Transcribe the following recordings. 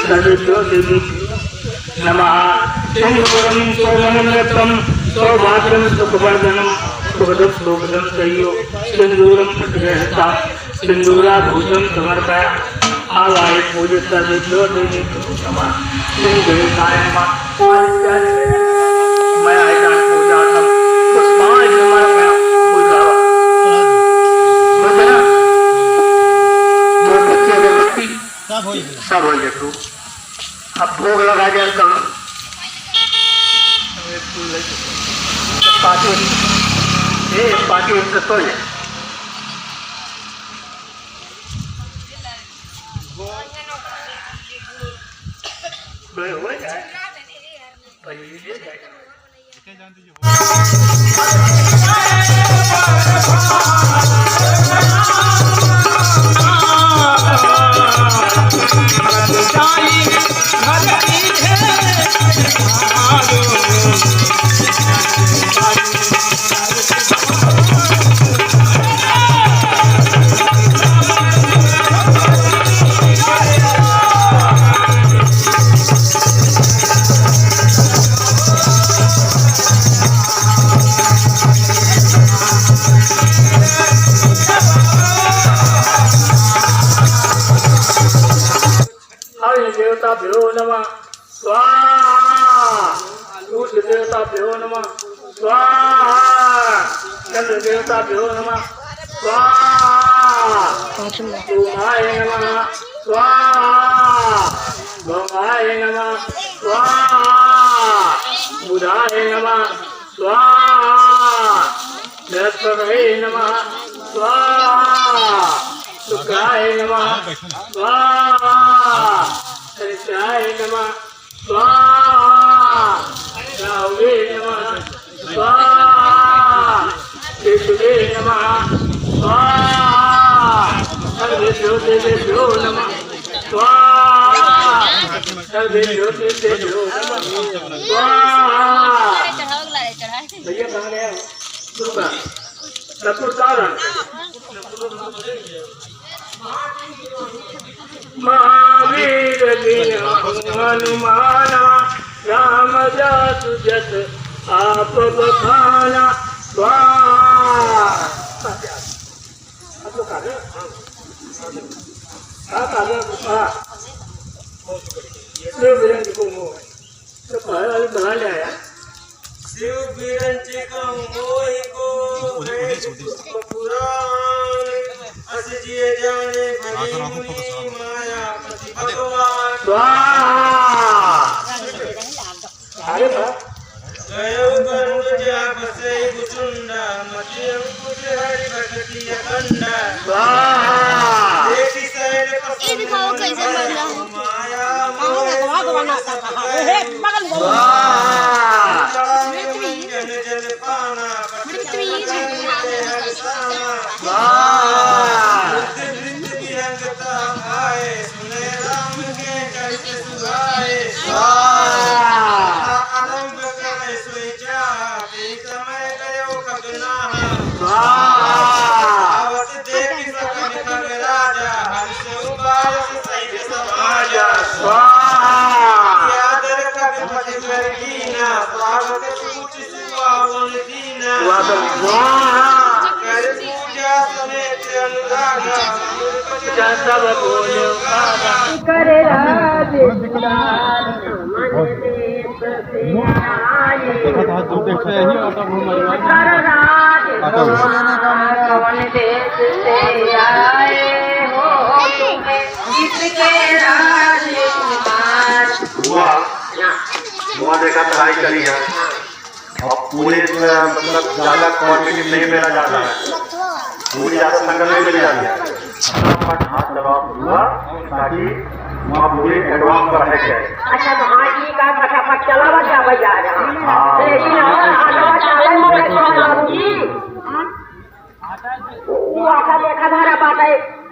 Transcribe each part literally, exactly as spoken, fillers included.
सर्वेभ्यो देवेभ्यो नमः। सिंदूरं शोभनं रत्नं सौभाग्यं सुखवर्धनं सुखदं शोभनं श्रेयो सिंदूरं प्रतिगृह्यतां सिंदूराभूषणं समर्पयामि। आवाहय पूज्य सर्वेभ्यो देवेभ्यो नमः। सिंदूराय नमः। मैं आयतन पूजा सब पुष्पांजलि समर्पयामि। पूजा। हो गया? मोमबत्ती, अगरबत्ती। सब हो गया। सब हो गया तू। अब भोग लगा दिया तब। पाँचों, ए, पाँचों तो सो जाए। हो जाए। पहले ये जाए। अग्नि देवताभ्यो नमः स्वाहा। सूर्य देवताभ्यो नमः स्वाहा। चंद्र देवताभ्यो नमः स्वाहा। सोमाय नमः स्वाहा। भवाय नमः स्वाहा। बुधाय नमः स्वाहा। बृहस्पतये नमः स्वाहा। शुक्राय नमः स्वाहा। शनिश्चराय नमः स्वाहा। राहवे नमः स्वाहा। केतवे नमः स्वाहा। सर्वेभ्यो देवेभ्यो नमः स्वाहा। सर्वेभ्यो देवेभ्यो नमः स्वाहा। भैया कहाँ गया? दुर्गा। ठाकुर कारण। महावीर बिनु हनुमाना, राम जासु जस आप बखाना। स्वाहा। आप लोग आ गए? हाँ। आप आ गए? हाँ। ये मेरे को वो तो पहले वाली बना ले आया। शिव विरंचित मोहि को है पुष्प पुराण, अस जिय जाने भली मुनि मायापति भगवान। स्वाहा। अरे वाह। गयो गरुड़ जा बसई भुचुंडा, मति अंकुश हरि भगति अखंडा। स्वाहा। देखि सैल प्रसन्न मन भय, माया मोह सब गए। स्वाहा। जन जन पाना पृथ्वी हर साना। स्वाहा। बुद्ध वृत्त विहंगता आए, सुने राम के चरित सुहाए। स्वाहा। आरंभ करे सोई जा, समय गयो कब नाहा। स्वाहा। आवत देखि सकल खग राजा, हर्ष उबारस सहित समाजा। स्वाहा। आदर कबि पद कर कीना, स्वागत सूच सुहावन दीना। स्वाहा। कर पूजा समेत अनुरागा, जन सब बोलो गागा। कर राज कुलाल मन देश से आए। कर राज कुलाल कवन देश से आए हो तुम, किसके राजकुमार। वाह, वाह, देखा, पढ़ाई करी है। अब पूरे, अ, मतलब, ज्यादा quantity नहीं मिला जाता है, पूरी ज्यादा संगत नहीं मिल जाती है। फटाफट हाथ दबाओ पूरा, ताकि वहाँ पूरे advance पर है क्या। अच्छा, तो हाँ, ठीक है, फटाफट चलावा जावा जा रहा। हाँ। लेकिन और आगे चले में बैठा बाबूजी। वो आका देखा धारा बात है।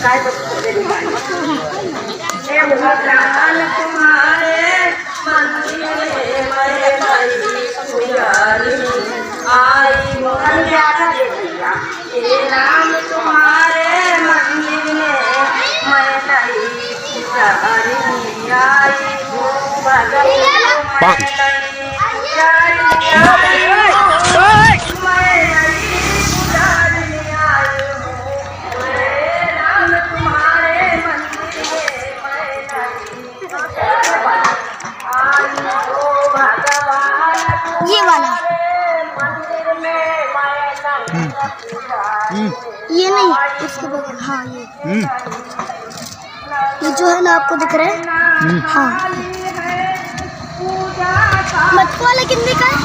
काय तो हे भगवान तुम्हारे मंदिर में मैं नहीं पुजारी, आई बोल। हे राम तुम्हारे मंदिर में मैं नहीं पुजारी, आई हो भगवान मैं नहीं पुजारी, आई हो, मैं नहीं पुजारी, आई हो। ये वाला। हम्म। हम्म। ये नहीं, इसके बगल, हाँ, ये। हम्म। ये जो है ना, आपको दिख रहा है? हम्म। हाँ। मटका वाला कितने का है?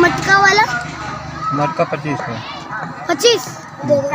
मटका वाला? मटका पच्चीस का। पच्चीस? दे दो।